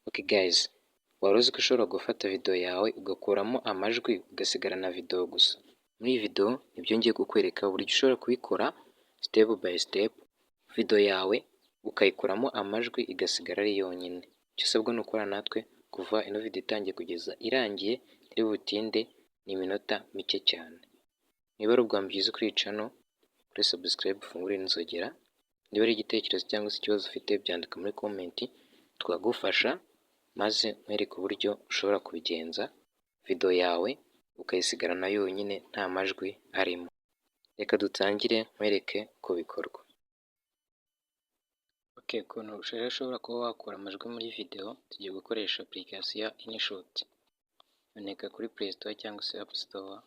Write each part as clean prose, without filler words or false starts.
Okay guys, wari uzi ko ushobora gufata video yawe ugakuramo amajwi, ugasigarana video gusa? Muri iyi video nibyo ngiye kukwereka, uburyo ushobora kubikora step by step, video yawe ukayikuramo amajwi igasigara ari yonyine. Icyo usabwa ni ukubana natwe kuva ino video itangiye kugeza irangiye, ntiri butinde, ni iminota mike cyane. Niba ari ubwa mbere ugeze kuri iyi channel, kuri subscribe, ufungure n'inzogera. Niba ari igitekerezo cyangwa se ikibazo ufite, byandika muri comment, twagufasha, maze nkwereke uburyo ushobora kubigenza, video yawe ukayisigarana yonyine nta majwi arimo. Reka dutangire nkwereke uko bikorwa. Okay, ukuntu rero ushobora kuba wakura amajwi muri video, tugiye gukoresha application ya InShot. Iboneka kuri Play Store cyangwa se App Store.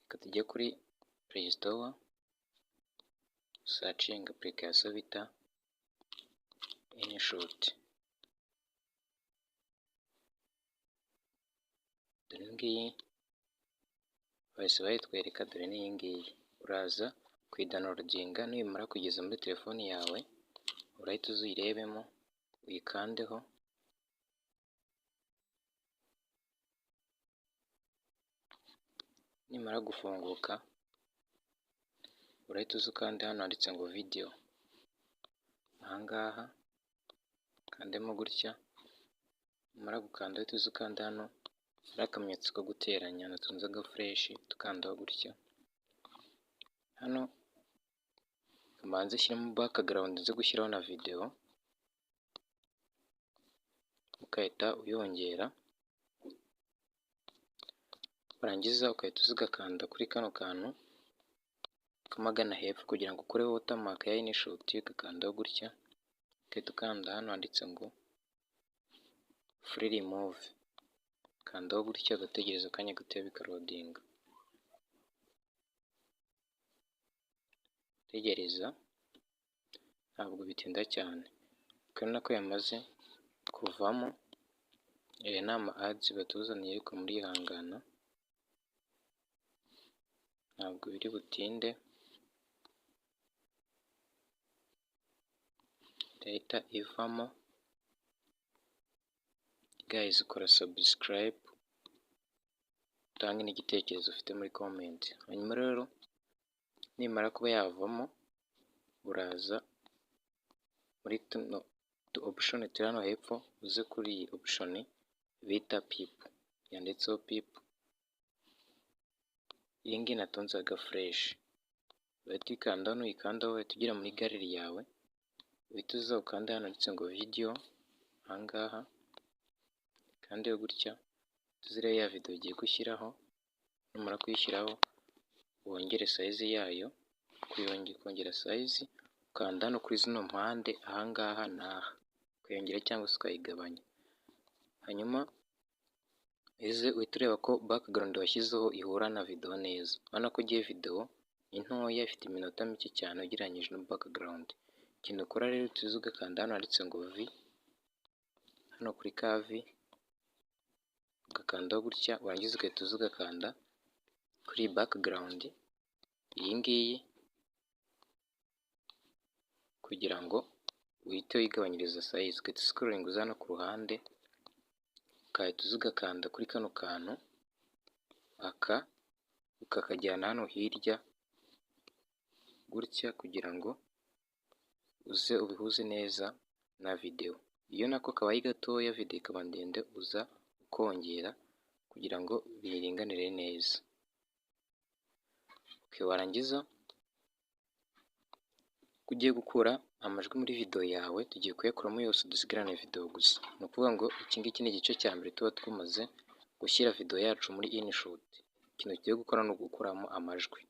Reka tujye kuri Play Store, searching application bita InShot. Dore ngiyi, bahise bayitwereka, dore n'iyi ngiyi. Uraza kuyidownloadinga, nibimara kugeza muri telefoni yawe urahita uza uyirebemo, uyikandeho. Nimara gufunguka urahita uza ukande hano handitse ngo video, ahangaha ukandemo gutya. Numara gukanda, uhita uza ukanda hano hari akamenyetso ko guteranya natunze agafureshi, tukandaho gutya. Hano mbanze shyiramo background, nze gushyiraho na video, ugahita uyongera, warangiza ugahita uza ugakanda kuri kano kantu kamagana hepfo kugira ngo ukureho watermark ya InShot, ugakandaho gutya, ugahita ukanda hano handitse ngo free remove, ukandaho gutya, ugategereza akanya gato bikaloadinga. Tegereza, ntabwo bitinda cyane. Urabona ko yamaze kuvamo. Aya ni ama ads batuzaniye, ariko murihangana ntabwo biri butinde, irahita ivamo. Guys, kora subscribe, utange n'igitekerezo ufite muri comment. Hanyuma rero nimara kuba yavamo, uraza muri tuno tu option turi hano hepfo, uze kuri iyi option bita PIP, yanditseho PIP, iyi ngiyi natunze agafureshi, urahita uyikandaho. Nuyikandaho uhita ugera muri gallery yawe, uhita uza ukande hano handitse ngo video, ahangaha ukandeho gutya, uze urebe ya video ugiye gushyiraho. Numara kuyishyiraho wongere size yayo. Kongera size, ukanda hano kuri zino mpande, ahangaha n'aha, ukayongera cyangwa se ukayigabanya. Hanyuma ize uhita ureba ko background washyizeho ihura na video neza. Urabona ko ugiye, video ni ntoya, ifite iminota mike cyane ugereranyije na background. Ikintu ukora rero, tuza ugakanda hano handitse ngo V, hano kuri ka V, ugakandaho gutya, warangiza ugahita uza ugakanda kuri iyi background iyi ngiyi kugira ngo uhite uyigabanyiriza size, ugahita uscrollinga uza hano ku ruhande, ugahita uza ugakanda kuri kano kantu aka, ukakajyana hano hirya gutya kugira ngo uze ubihuze neza na video. Iyo nako kabaye gatoya, video ikaba ndende, uza ukongera kugira ngo biringanire neza. Warangiza ko ugiye gukura amajwi muri video yawe, tugiye kuyakuramo yose dusigarane video gusa. Ni ukuvuga ngo iki ngiki ni igice cya mbere, tuba tumaze gushyira video yacu muri InShot. Ikintu tugiye gukora ni ugukuramo amajwi.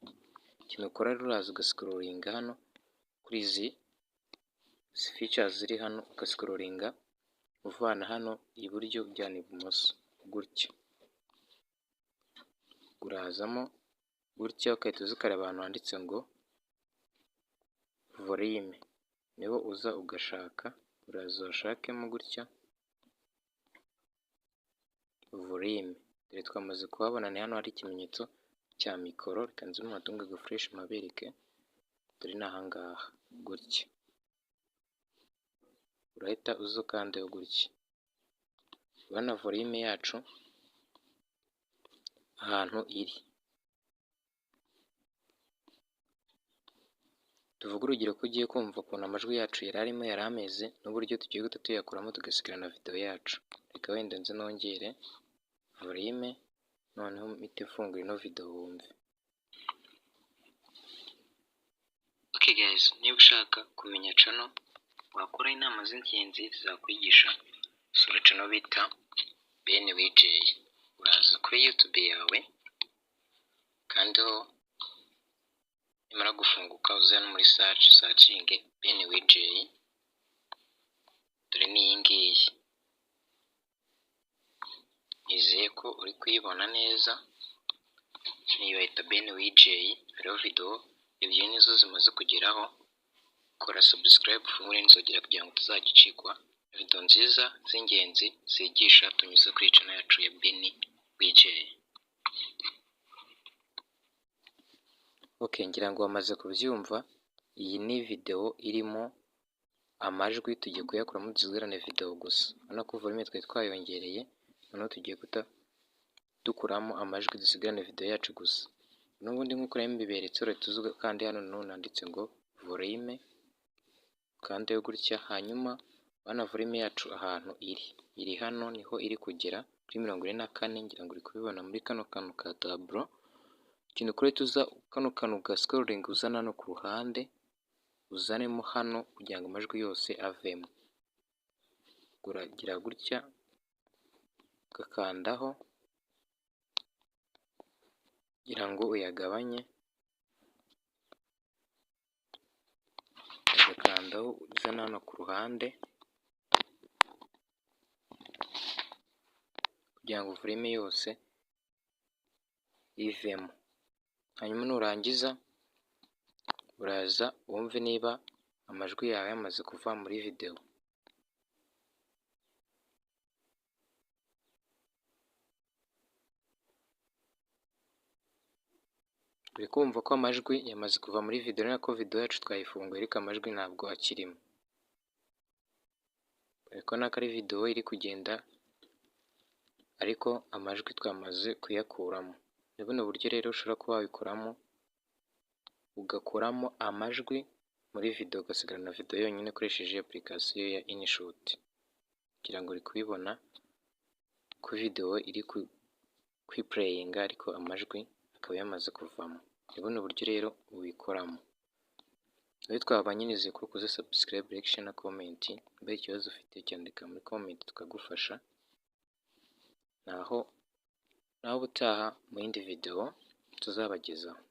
Ikintu ukora rero, uraza ugascrollinga hano kuri izi features ziri hano, ugascrollinga uvana hano iburyo ujyana ibumoso gutya, urazamo gutya, ugahita uza ukareba ahantu handitse ngo volume, niho uza ugashaka, uraza uhashakemo gutya volume. Dore twamaze kuhabona, ni hano hari ikimenyetso cya mikoro. Reka nze muhatunge agafureshi mpabereke. Dore ni ahangaha gutya. Urahita uza ukandeho gutya, urabona volume yacu ahantu iri. Tuvuge urugero ko ugiye kumva ukuntu amajwi yacu yari arimo yari ameze n'uburyo tugiye guhita tuyakuramo tugasigarana video yacu. Reka wenda nze nongere volume, noneho mpite mfungura ino video wumve. Okay guys, niba ushaka kumenya channel wakora inama z'ingenzi zakwigisha, sura channel bita Ben Wijay. Uraza kuri YouTube yawe kandi ho nimara gufunguka uze hano muri search, searchinge Ben Wijay, dore ni iyi ngiyi. Nizeye ko uri kuyibona neza, niyo bayita Ben Wijay, hariho video ebyiri nizo zimaze kugeraho. Kora subscribe, ufungure n'inzogera kugira ngo utazajya ucikwa video nziza z'ingenzi zigisha tunyuze kuri channel yacu ya Ben Wijay. Okay, ngira ngo wamaze kubyumva, iyi ni video irimo amajwi tugiye kuyakuramo dusigarane video gusa. Urabona ko volume twari twayongereye, noneho tugiye guhita dukuramo amajwi dusigarane video yacu gusa. N'ubundi nk'uko nari mbiberetse, urahita uza kandi hano nanone handitse ngo volume, ukandeho gutya, hanyuma urabona volume yacu ahantu iri, iri hano niho iri kugera kuri 44, ngira ngo uri kubibona muri kano kantu ka taburo. Ikintu ukora uhita uza kano kantu ga scrolling uzana hano ku ruhande, uzanemo hano kugira ngo amajwi yose avemo. Uragira gutya ugakandaho kugira ngo uyagabanye, ugakandaho uzana hano ku ruhande kugira ngo volume yose ivemo. Hanyuma nurangiza uraza wumve niba amajwi yawe yamaze kuva muri video. Uri kumva ko amajwi yamaze kuva muri video, urabona ko video yacu twayifunguye ariko amajwi ntabwo akirimo. Uri kubona ko ari video iri kugenda ariko amajwi twamaze kuyakuramo. Ni buno buryo rero ushobora kuba wabikoramo, ugakuramo amajwi muri video ugasigarana video yonyine ukoresheje application ya InShot. Ngira ngo uri kubibona ko video iri kwipureyinga ariko amajwi akaba yamaze kuvamo. Ni buno buryo rero ubikoramo. Rero twabanye, nizeye ko ukoze subscribe, like, share na comment. Niba hari ikibazo ufite cyandika muri comment tukagufasha. Naho ubutaha mu yindi video tuzabagezaho.